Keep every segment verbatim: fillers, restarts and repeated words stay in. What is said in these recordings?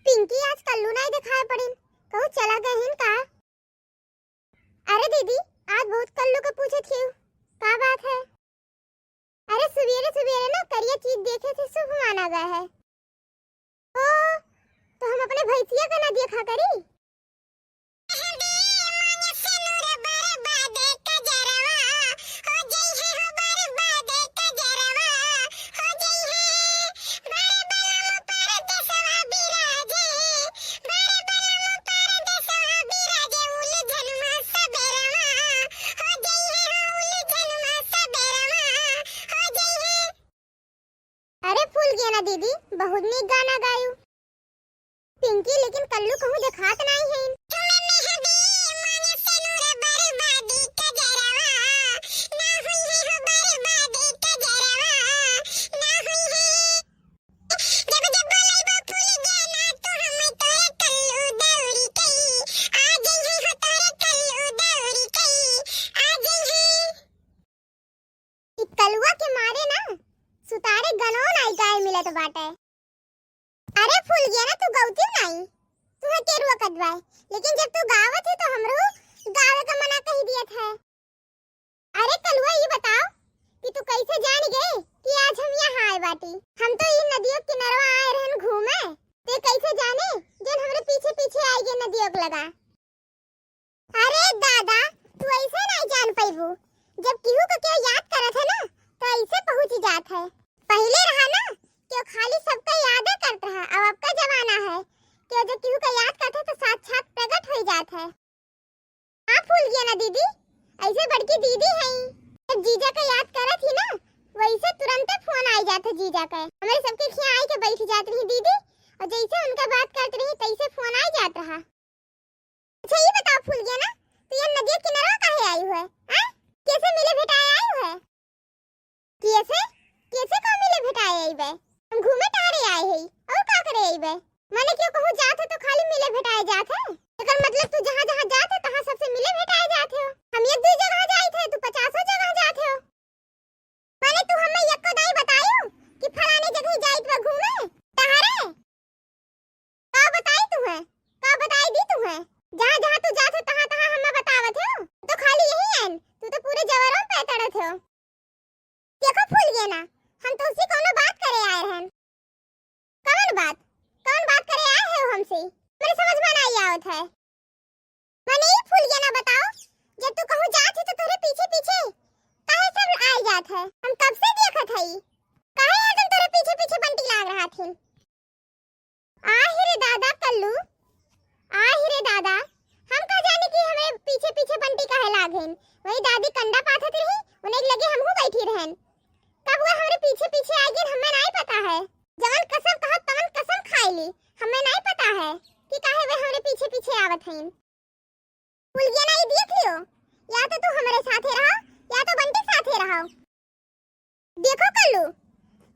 पिंकी, आज कल्लू नाई देखाए पड़िन, कहूँ चला गए हिन का? अरे दीदी, आज बहुत कल्लू के पूछत हिउ, का बात है? अरे सुबेरे सुबेरे ना करिया चीज देखे से शुभ माना गया है। ओ, तो हम अपने भैंसिया का ना देखा करी। अरे फूल गेना दीदी, बहुत नीक गाना गायू। पिंकी, लेकिन कल्लू कहूँ देखात नाई है। ई कलुआ के मारे ना सुतारे गनो नाई गाए मिलत बाटे। अरे फूल गेना, तू गौती नाई, तुहे के रोकत बाय, लेकिन जब तू गावत है तो हमरो गावे का मना कही दियत है। अरे कलुआ, ये बताओ कि तू कैसे जान गए कि आज हम यहाँ आए बाटी? हम तो ई नदियों किनरवा आए रहन घूमे, ते कैसे जाने जौन हमरे पीछे पीछे आई गए नदियों के लगा? अरे दादा, तू ऐसे नहीं जान पैबू। जब केहू को केहू याद करत है ना, तो ऐसे पहुँच जात है। पहले रहा ना, केहू खाली सबका यादे करत रहा, अब आपका जमाना है, केहू जब केहू का याद करत है तो साक्षात प्रकट हो जात है। हाँ फूल गेना दीदी, ऐसे बड़की दीदी है, जब जीजा का याद करत ही ना, वैसे तुरंते फोन आई जात है जीजा का। हमरे सबके खिया आई के बैठ जात रही दीदी, और जैसे उनका बात करत रही तैसे फोन आई जात रहा। अच्छा, ये बताओ फूल गेना, तू ये नदिया किनारा काहे आई हुए? हाँ? कैसे मिले भेटाए आई हुए? कैसे? कैसे का मिले भेटाए आई बे? हम घूमे टहरे आए हई, और का करे आई बे? माने क्यों कहूँ जात है तो खाली मिले भेटाए जात है? एकर मतलब तू जहाँ जहाँ जात है तहाँ सबसे मिले भेटाए जात हो। हम एक दो जगह जाइत है, तू पचासों जगह जात हो। माने तू हमें एको दाई बतायो कि फलाने जगह जाइत बा घूमे टहरे? का बताई तुहे? का बताई दी तुहे? जहाँ जहाँ तू जात हो तहाँ तहाँ हमें बतावत हो। तो खाली यही आइन, तू तो पूरे जवारों पे तड़त हो। देखो फूल गेना, हम तुमसे कोनो बात करे आए रहन। कौन बात? कौन बात करे आए हो हमसे? मेरे समझ में नहीं आवत है। मने ई फूल गेना बताओ, जब तू कहूँ जात है तो तोरे पीछे पीछे काहे सब आए जात है? हम कब से देखत हई, काहे हरदम तोरे पीछे पीछे बंटी लाग रहा थी? आहि रे दादा कल्लू, आहि रे दादा, हम का जानी कि हमरे पीछे पीछे बंटी काहे लाग हैं। वही दादी कंडा पाथत रही, उन्हें लगे हमहू बैठी रहन। कब वह हमरे पीछे पीछे आ गई, हमें नहीं पता है। जवन कसम कहा तवन कसम खाए ली, हमें नहीं पता है कि काहे वह हमरे पीछे पीछे आवत हैं। फूल गेना, ई देख लियो, या तो तू हमरे साथे रहो, या तो बंटी के साथे रहो। देखो कल्लू,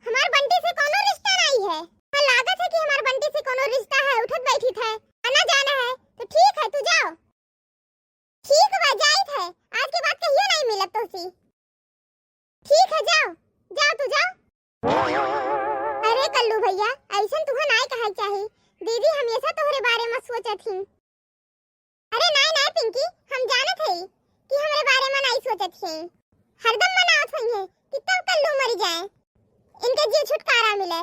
हमार बंटी से कोनो रिश्ता नहीं है। हमें लागत है कि हमार बंटी से कोनो रिश्ता है, उठत बैठित है, आना जाना है, तो ठीक है, तू जाओ। ठीक बा, जाइत है, आज के बाद कहियो नहीं मिलब तोसी। ठीक है, जाओ, जाओ तू जाओ। अरे कल्लू भैया, ऐसन तुहा नाय कहे चाही। दीदी हमेशा तोहरे बारे में सोचत ही। अरे नाय, नाय पिंकी, हम जानत हई कि हमरे बारे में नाय सोचत ही। हरदम मनावत होइहैं कि कब कल्लू मरी जाए, इनके जिउ छुटकारा मिले।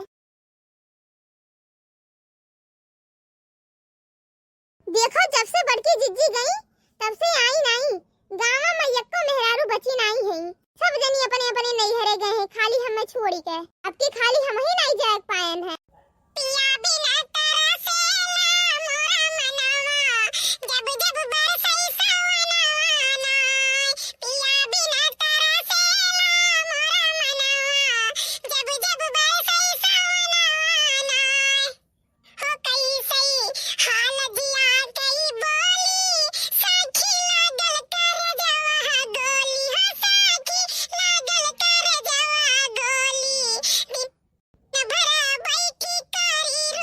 देखो, जब से बड़की जिज्जी गई, तब से आई नाई। गाँव में यक्को मेहरारू बची नाई है। सब जनी अपने अपने नैहरे गए हैं, खाली हमें छोड़ी के। अब की खाली हम ही नाई जाए पायन है। पिया बिना तरसेला मोरा मनवा, जब जब बरसै सवनवा ना। पिया बिना तरसेला मोरा मनवा, जब जब बरसै सवनवा ना। हो कैसै हाल जिया कई बोली, साखी लागल करजवा गोली, हो साखी लागल करजवा गोली। दिन भरा बैठी करी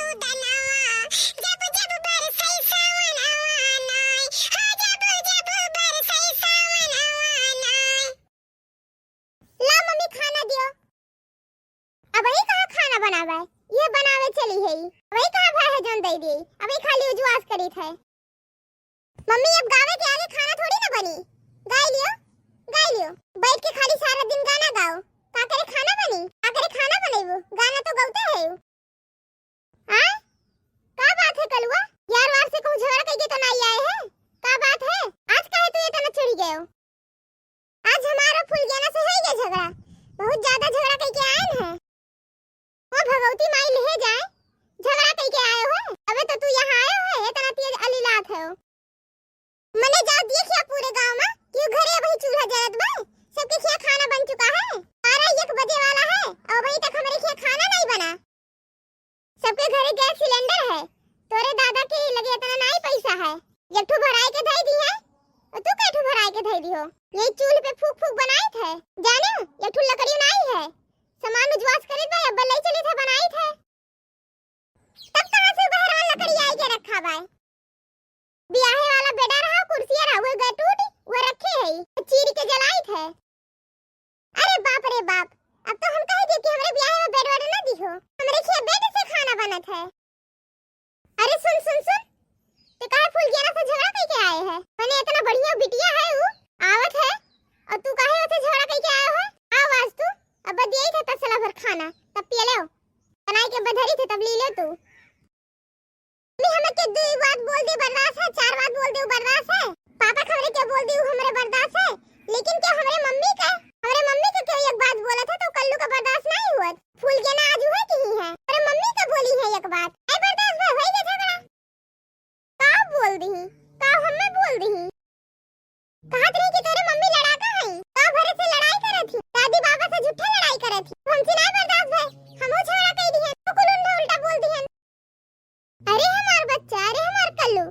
अबे खाली उजवास करीत है। मम्मी, अब गावे के आगे खाना थोड़ी ना बनी। गाई लियो, गाई लियो। बैठ के खाली सारा दिन गाना गाओ। का करे खाना बनी? का करे खाना बनैबू? गाना तो गौते है। आ? का बात है कलुआ? यार वार से कहूँ झगड़ा कइके तो नाई आए है? का बात है? आज काहे तू इतना चिढ़ गए हो? आज हमारा फुलगेना से है ये झगड़ा। बहुत ज्यादा झगड़ा कइके आए हैं। ओ भगवती माई ले जाए, झगड़ा कइके आए हो? अबे तो तू यहाँ आए हो, इतना तेज अलिलात है। मने जाओ देखिया पूरे गांव में कि घरे अबही चूल्हा जलत बा, सबके खिया खाना बन चुका है। बारह एक बजे वाला है और अबही तक हमरे खिया खाना नहीं बना। सबके घरे गैस सिलेंडर है, तोरे दादा के लगे इतना नहीं पैसा है। एक ठो भराए के धई दी है, और तू कै ठो भराए के धई दी हो? यही चूल्ह पे फूक फूक बनाई थे, जाने एक ठो लकड़ी नहीं है, सामान उजवास करीत बा, अब्बा ले चली थे बनाई थे। तब कहाँ से बहरान लकड़ी आई के रखा बाय? बियाहे वाला बेडा रहा, कुर्सिया रहा, वो गए टूट, वो रखे है, चीर के जलाई थे। अरे बाप रे बाप, अब तो हम कहे जे कि हमरे बियाहे में बेड वेड ना दिहो, हमरे खिया बेड से खाना बनत है। अरे सुन सुन सुन, ते काहे फुलगेना से झगड़ा कइके आए है? मने इतना बढ़िया बिटिया है उ, आवत है, और तू काहे ओसे झगड़ा कइके आए हो? आओ आज तू, अब दिए थे तसला भर खाना, तब पिए ले, बनाई के बधरी थे तब ली ले तू। मम्मी, हमें के दो बात बोल दे बर्दाश्त है, चार बात बोल दे बर्दाश्त है, पापा के हमरे के बोल दे हमरे बर्दाश्त है, लेकिन क्या हमरे मम्मी का, हमरे मम्मी का केहू एक बात बोलत है तो कल्लू का बर्दाश्त नहीं हुआ। फुलगेना आज हुए की ही है, हमरे मम्मी का बोली है एक बात, आई बर्दाश्त भाई, होई गया झगड़ा। का बोल दी, का हमें बोल दी? कहत रही कि तोरे मम्मी लड़ाका हई, का भरे से लड़ाई करत ही, दादी बाबा से झूठे लड़ाई करत ही, हमसे ना बर्दाश्त भय, हमहू झगड़ा कई दिहन, तो कुल उल्टा उल्टा बोल दिहन। अरे हमार बच्चा, अरे हमार कल्लू,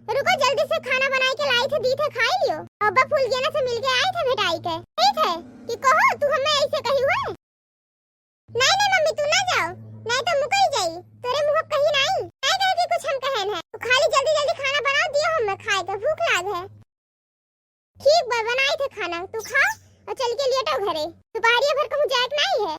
रुको जल्दी से खाना बनाई के लाई थे, दी थे खाई लियो। अब्बा फुलगेना से मिलके आई थे भेटाई के, कही थे कि कहो तू हमें ऐसे कही हुए? नहीं नहीं मम्मी, तू ना जाओ, नहीं तो मुकई जाई, तोरे मुँह कही नहीं, नहीं कहे कि कुछ हम कहन है। तू खाली जल्दी जल्दी खाना बनाओ, दियो हमें खाए के, भूख लाग है। ठीक बा, बनाई थे खाना, तू खा और चल के लेटो घरे, दोपहरिया भर कहूँ जाए के नहीं है।